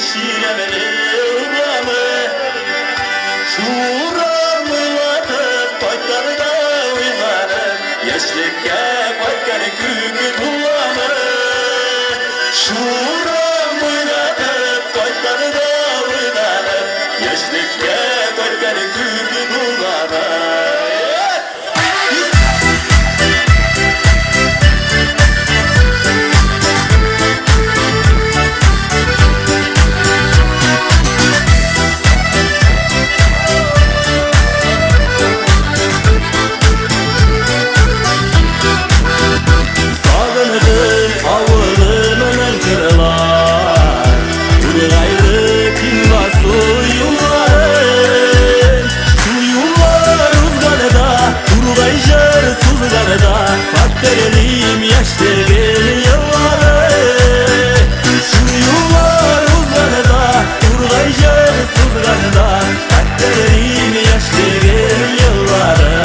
чирәмле урамы. Шул уйлатып, кайтканда уйланып, яшьлеккә кайткан күк буламы? Шул уйлатып, кайтканда уйланып, яшьлеккә кайткан күк буламы? Сагынды авылымның кырлар, Тургайлы киң басу юллары. Шу юллар узганда, тургай җыр сузганда, Хәтерлим яшьлегем еллары. Шу юллар узганда, тургай җыр сузганда, Хәтерлим яшьлегем еллары.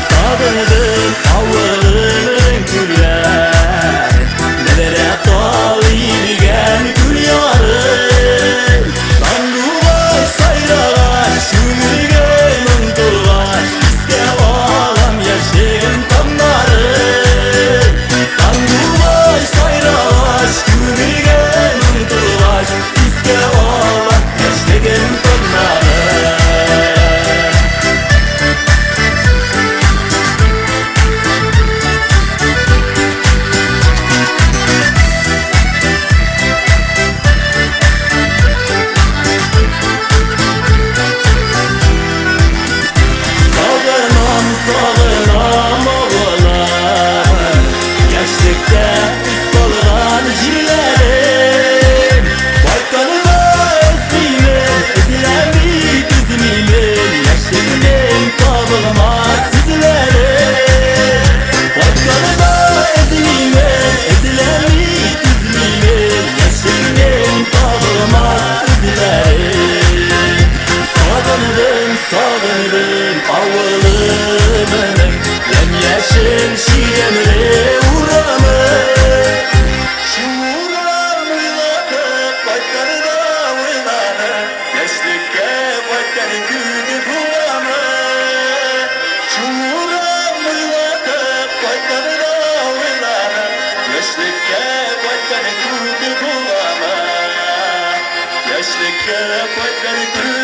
Сагындым авылымның күлләр, Нәләрә тал иелгән күл яры. Сандугач сайрагач, күңелгә моң тулгач, Искә алам яшьлегем таңнары. Сандугач сайрагач, күңелгә моң тулгач, Искә алам яшьлегем таңнары. Сагынам, сагынам авылым, Яшьлектә үз калган җирләрем. Кайтканга эзлимен, эзләми түзмимен, Яшьлегемнең табылмас сүзләре. Кайтканга эзлимен, эзләми түзмимен, Яшьлегемнең табылмас сүзләре. Сагындым, сагындым авылымның Ямь-яшел чирәмле урамы. Шул урам уйлатып, кайтканда уйланып, Яшьлеккә кайткан күк буламы? Шул урам уйлатып, кайтканда уйланып, Яшьлеккә кайткан күк буламы? Яшьлеккә кайткан күк.